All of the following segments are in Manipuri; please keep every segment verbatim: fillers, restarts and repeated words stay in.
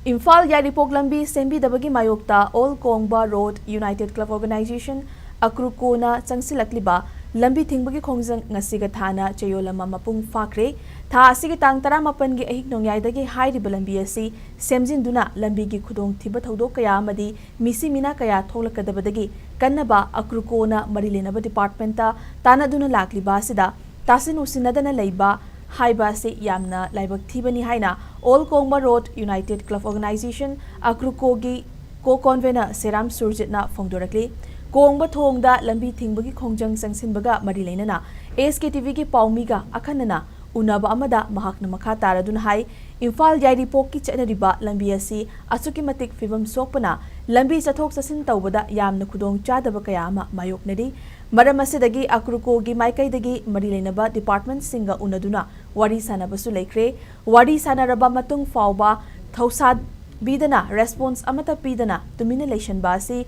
ꯏꯝꯐꯥꯜ ꯌꯥꯏꯔꯤꯄꯣꯛ ꯂꯝꯕꯤ ꯁꯦꯝꯕꯤꯗꯕꯒꯤ ꯃꯥꯌꯣꯛꯇ all Kongba road united club organisation, ꯑꯀ꯭ꯔꯨꯀꯣꯅ ꯆꯪꯁꯤꯜꯂꯛꯂꯤꯕ ꯂꯝꯕꯤ ꯊꯤꯡꯕꯒꯤ ꯈꯣꯡꯖꯪ ꯉꯁꯤꯒ ꯊꯥꯅ ꯆꯌꯣꯜ ꯑꯃ ꯃꯄꯨꯡ ꯐꯥꯈ꯭ꯔꯦ꯫ ꯊꯥ ꯑꯁꯤꯒꯤ ꯇꯥꯡ ꯇꯔꯥꯃꯥꯄꯟꯒꯤ ꯑꯍꯤꯡ ꯅꯣꯡꯌꯥꯏꯗꯒꯤ ꯍꯥꯏꯔꯤꯕ ꯂꯝꯕꯤ ꯑꯁꯤ ꯁꯦꯝꯖꯤꯟꯗꯨꯅ ꯂꯝꯕꯤꯒꯤ ꯈꯨꯗꯣꯡꯊꯤꯕ ꯊꯧꯗꯣꯛ ꯀꯌꯥ ꯑꯃꯗꯤ ꯃꯤꯁꯤ ꯃꯤꯅꯥ ꯀꯌꯥ ꯊꯣꯛꯂꯛꯀꯗꯕꯗꯒꯤ ꯀꯟꯅꯕ ꯑꯀ꯭ꯔꯨꯀꯣꯅ ꯃꯔꯤ ꯂꯩꯅꯕ ꯗꯤꯄꯥꯔꯠꯃꯦꯟꯇ ꯇꯥꯟꯅꯗꯨꯅ ꯂꯥꯛꯂꯤꯕ ꯑꯁꯤꯗ ꯇꯥꯁꯤꯟ ꯎꯁꯤꯟꯅꯗꯅ ꯂꯩꯕ ꯍꯥꯏꯕ ꯑꯁꯤ ꯌꯥꯝꯅ ꯂꯥꯏꯕꯛ ꯊꯤꯕꯅꯤ ꯍꯥꯏꯅ all Kongba road united club organisation, ꯑꯀ꯭ꯔꯨꯀꯣꯒꯤ ꯀꯣ ꯀꯣꯟꯚꯦꯅꯔ ꯁꯦꯔꯥꯝ ꯁꯨꯔꯖꯤꯠꯅ ꯐꯣꯡꯗꯣꯔꯛꯂꯤ꯫ ꯀꯣꯡꯕ ꯊꯣꯡꯗ ꯂꯝꯕꯤ ꯊꯤꯡꯕꯒꯤ ꯈꯣꯡꯖꯪ ꯆꯪꯁꯤꯟꯕꯒ ꯃꯔꯤ ꯂꯩꯅꯅ ꯑꯦꯁ ꯀꯦ ꯇꯤ ꯚꯤꯒꯤ ꯄꯥꯎꯃꯤꯒ ꯑꯈꯟꯅꯅ ꯎꯅꯕ ꯑꯃꯗ ꯃꯍꯥꯛꯅ ꯃꯈꯥ ꯇꯥꯔꯗꯨꯅ ꯍꯥꯏ, ꯏꯝꯐꯥꯜ ꯌꯥꯏꯔꯤꯄꯣꯛꯀꯤ ꯆꯠꯅꯔꯤꯕ ꯂꯝꯕꯤ ꯑꯁꯤ ꯑꯁꯨꯛꯀꯤ ꯃꯇꯤꯛ ꯐꯤꯕꯝ ꯁꯣꯛꯄꯅ ꯂꯝꯕꯤ ꯆꯠꯊꯣꯛ ꯆꯠꯁꯤꯟ ꯇꯧꯕꯗ ꯌꯥꯝꯅ ꯈꯨꯗꯣꯡ ꯆꯥꯗꯕ ꯀꯌꯥ ꯑꯃ ꯃꯥꯌꯣꯛꯅꯔꯤ꯫ ꯃꯔꯝ ꯑꯁꯤꯗꯒꯤ ꯑꯀ꯭ꯔꯨꯀꯣꯒꯤ ꯃꯥꯏꯀꯩꯗꯒꯤ ꯃꯔꯤ ꯂꯩꯅꯕ ꯗꯤꯄꯥꯔꯠꯃꯦꯟꯠꯁꯤꯡꯒ ꯎꯅꯗꯨꯅ ꯋꯥꯔꯤ ꯁꯥꯟꯅꯕꯁꯨ ꯂꯩꯈ꯭ꯔꯦ꯫ ꯋꯥꯔꯤ ꯁꯥꯟꯅꯔꯕ ꯃꯇꯨꯡ ꯐꯥꯎꯕ ꯊꯧꯁꯥꯕꯤꯗꯅ ꯔꯦꯁꯄꯣꯟꯁ ꯑꯃꯠꯇ ꯄꯤꯗꯅ ꯇꯨꯃꯤꯟꯅ ꯂꯩꯁꯤꯟꯕ ꯑꯁꯤ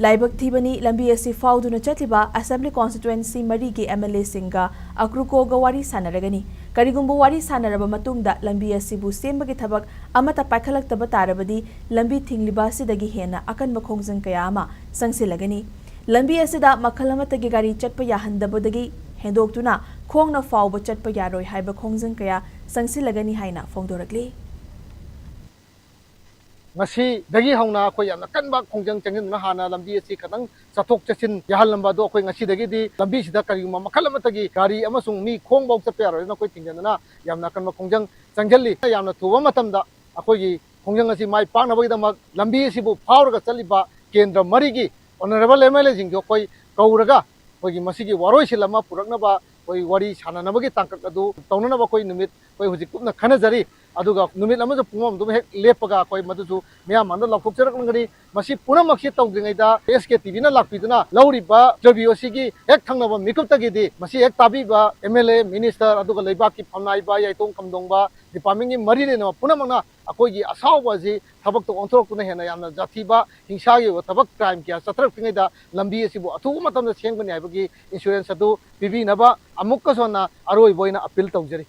ꯂꯥꯏꯕꯛ ꯊꯤꯕꯅꯤ꯫ ꯂꯝꯕꯤ ꯑꯁꯤ ꯐꯥꯎꯗꯨꯅ ꯆꯠꯂꯤꯕ ꯑꯦꯁꯦꯝꯕ꯭ꯂꯤ ꯀꯣꯟꯁꯇꯤꯇ꯭ꯋꯦꯟꯁꯤ ꯃꯔꯤꯒꯤ ꯑꯦꯝ ꯑꯦꯜ ꯑꯦꯁꯤꯡꯒ ꯑꯀ꯭ꯔꯨꯀꯣꯒ ꯋꯥꯔꯤ ꯁꯥꯟꯅꯔꯒꯅꯤ꯫ ꯀꯔꯤꯒꯨꯝꯕ ꯋꯥꯔꯤ ꯁꯥꯟꯅꯔꯕ ꯃꯇꯨꯡꯗ ꯂꯝꯕꯤ ꯑꯁꯤꯕꯨ ꯁꯦꯝꯕꯒꯤ ꯊꯕꯛ ꯑꯃꯠꯇ ꯄꯥꯏꯈꯠꯂꯛꯇꯕ ꯇꯥꯔꯕꯗꯤ ꯂꯝꯕꯤ ꯊꯤꯡꯂꯤꯕ ꯑꯁꯤꯗꯒꯤ ꯍꯦꯟꯅ ꯑꯀꯟꯕ ꯈꯣꯡꯖꯪ ꯀꯌꯥ ꯑꯃ ꯆꯪꯁꯤꯜꯂꯒꯅꯤ꯫ ꯂꯝꯕꯤ ꯑꯁꯤꯗ ꯃꯈꯜ ꯑꯃꯠꯇꯒꯤ ꯒꯥꯔꯤ ꯆꯠꯄ ꯌꯥꯍꯟꯗꯕꯗꯒꯤ ꯍꯦꯟꯗꯣꯛꯇꯨꯅ ꯈꯣꯡꯅ ꯐꯥꯎꯕ ꯆꯠꯄ ꯌꯥꯔꯣꯏ ꯍꯥꯏꯕ ꯈꯣꯡꯖꯪ ꯀꯌꯥ ꯆꯪꯁꯤꯜꯂꯒꯅꯤ ꯍꯥꯏꯅ ꯐꯣꯡꯗꯣꯔꯛꯂꯤ꯫ ꯉꯁꯤꯗꯒꯤ ꯍꯧꯅ ꯑꯩꯈꯣꯏ ꯌꯥꯝꯅ ꯀꯟꯕ ꯈꯣꯡꯖꯪ ꯆꯪꯁꯤꯟꯗꯨꯅ ꯍꯥꯟꯅ ꯂꯝꯕꯤ ꯑꯁꯤ ꯈꯇꯪ ꯆꯠꯊꯣꯛ ꯆꯠꯁꯤꯟ ꯌꯥꯍꯜꯂꯝꯕ ꯑꯗꯣ ꯑꯩꯈꯣꯏ ꯉꯁꯤꯗꯒꯤꯗꯤ ꯂꯝꯕꯤꯁꯤꯗ ꯀꯔꯤꯒꯨꯝꯕ ꯃꯈꯜ ꯑꯃꯠꯇꯒꯤ ꯒꯥꯔꯤ ꯑꯃꯁꯨꯡ ꯃꯤ ꯈꯣꯡꯐꯥꯎ ꯆꯠꯄ ꯌꯥꯔꯣꯏꯅ ꯑꯩꯈꯣꯏ ꯊꯤꯡꯖꯤꯟꯗꯨꯅ ꯌꯥꯝꯅ ꯑꯀꯟꯕ ꯈꯣꯡꯖꯪ ꯆꯪꯁꯤꯜꯂꯤ꯫ ꯌꯥꯝꯅ ꯊꯨꯕ ꯃꯇꯝꯗ ꯑꯩꯈꯣꯏꯒꯤ ꯈꯣꯡꯖꯪ ꯑꯁꯤ ꯃꯥꯏ ꯄꯥꯛꯅꯕꯒꯤꯗꯃꯛ ꯂꯝꯕꯤ ꯑꯁꯤꯕꯨ ꯐꯥꯎꯔꯒ ꯆꯠꯂꯤꯕ ꯀꯦꯟꯗ꯭ꯔ ꯃꯔꯤꯒꯤ ꯑꯣꯅꯔꯦꯕꯜ ꯑꯦꯝ ꯑꯦꯜ ꯑꯦꯁꯤꯡꯁꯨ ꯑꯩꯈꯣꯏ ꯀꯧꯔꯒ ꯑꯩꯈꯣꯏꯒꯤ ꯃꯁꯤꯒꯤ ꯋꯥꯔꯣꯏꯁꯤꯜ ꯑꯃ ꯄꯨꯔꯛꯅꯕ ꯑꯩꯈꯣꯏ ꯋꯥꯔꯤ ꯁꯥꯟꯅꯅꯕꯒꯤ ꯇꯥꯡꯀꯛ ꯑꯗꯨ ꯇꯧꯅꯅꯕ ꯑꯩꯈꯣꯏ ꯅꯨꯃꯤꯠ ꯑꯩꯈꯣꯏ ꯍꯧꯖꯤꯛ ꯀꯨꯞꯅ ꯈꯟꯅꯖꯔꯤ꯫ ꯑꯗꯨꯒ ꯅꯨꯃꯤꯠ ꯑꯃꯁꯨ ꯄꯨꯡꯐꯝ ꯑꯗꯨꯝ ꯍꯦꯛ ꯂꯦꯞꯄꯒ ꯑꯩꯈꯣꯏ ꯃꯗꯨꯁꯨ ꯃꯤꯌꯥꯝ ꯃꯥꯡꯗ ꯂꯥꯎꯊꯣꯛꯆꯔꯛꯂꯒꯅꯤ꯫ ꯃꯁꯤ ꯄꯨꯝꯅꯃꯛꯁꯤ ꯇꯧꯗ꯭ꯔꯤꯉꯩꯗ ꯑꯦꯁ ꯀꯦ ꯇꯤ ꯚꯤꯅ ꯂꯥꯛꯄꯤꯗꯨꯅ ꯂꯧꯔꯤꯕ ꯏꯟꯇꯔꯚ꯭ꯌꯨ ꯑꯁꯤꯒꯤ ꯍꯦꯛ ꯊꯪꯅꯕ ꯃꯤꯀꯨꯞꯇꯒꯤꯗꯤ ꯃꯁꯤ ꯍꯦꯛ ꯇꯥꯕꯤꯕ ꯑꯦꯝ ꯑꯦꯜ ꯑꯦ, ꯃꯤꯅꯤꯁꯇꯔ, ꯑꯗꯨꯒ ꯂꯩꯕꯥꯛꯀꯤ ꯐꯝꯅꯥꯏꯕ, ꯌꯥꯏꯇꯣꯡ ꯈꯝꯗꯣꯡꯕ, ꯗꯤꯄꯥꯔꯠꯃꯦꯟꯒꯤ ꯃꯔꯤ ꯂꯩꯅꯕ ꯄꯨꯝꯅꯃꯛꯅ ꯑꯩꯈꯣꯏꯒꯤ ꯑꯁꯥꯎꯕ ꯑꯁꯤ ꯊꯕꯛꯇ ꯑꯣꯟꯊꯣꯔꯛꯇꯨꯅ ꯍꯦꯟꯅ ꯌꯥꯝꯅ ꯖꯥꯊꯤꯕ, ꯍꯤꯡꯁꯥꯒꯤ ꯑꯣꯏꯕ ꯊꯕꯛ, ꯀ꯭ꯔꯥꯏꯝ ꯀꯌꯥ ꯆꯠꯊꯔꯛꯇ꯭ꯔꯤꯉꯩꯗ ꯂꯝꯕꯤ ꯑꯁꯤꯕꯨ ꯑꯊꯨꯕ ꯃꯇꯝꯗ ꯁꯦꯝꯒꯅꯤ ꯍꯥꯏꯕꯒꯤ ꯑꯦꯁꯨꯔꯦꯟꯁ ꯑꯗꯨ ꯄꯤꯕꯤꯅꯕ ꯑꯃꯨꯛꯀꯁꯨ ꯍꯟꯅ ꯑꯔꯣꯏꯕ ꯑꯣꯏꯅ ꯑꯄꯤꯜ ꯇꯧꯖꯔꯤ꯫